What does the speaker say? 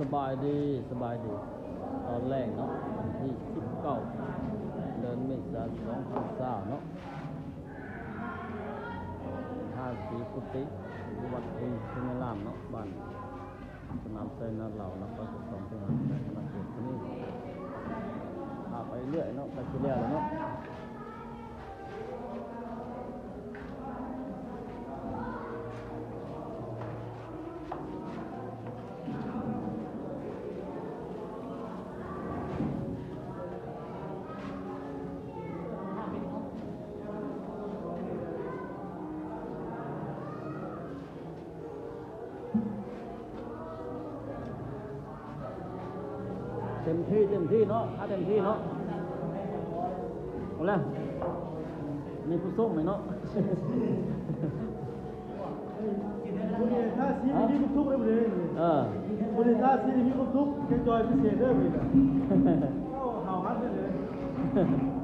ສະບາຍດີ ສະບາຍດີ ຕອນແລງເນາະ ວັນທີສິບເກົ້າ ເດືອນເມສາ ສອງພັນຊາວເນາະ ທາສີກຸຕິ ຢູ່ວັດພູເພຍາລາມເນາະ ບ້ານສະໜາມໄຊນາເຫຼົ່າ ນະຄອນປະຖົມ ຈັງຫວັດສະຫວັດນະເຂດນີ້ ພາໄປເລື້ອຍເນາະ ໃກ້ຊິແລ້ວແລ້ວເນາະ. ເຕັມທີ່ ເຕັມທີ່ເນາະ ເອົາເຕັມທີ່ເນາະ ເອົາແລ້ວ ມີຜູ້ຊົງໄໝເນາະ ບໍ່ໄດ້ທາສີນີ້ມີຄວາມສຸກເດ້ ບໍ່ໄດ້ ເອີ ບໍ່ໄດ້ທາສີນີ້ມີຄວາມສຸກ ແກຈ່ອຍພິເສດເດີ ມື້ນີ້ນະ ເອົາ ຫ້າວຫັນເລີຍ.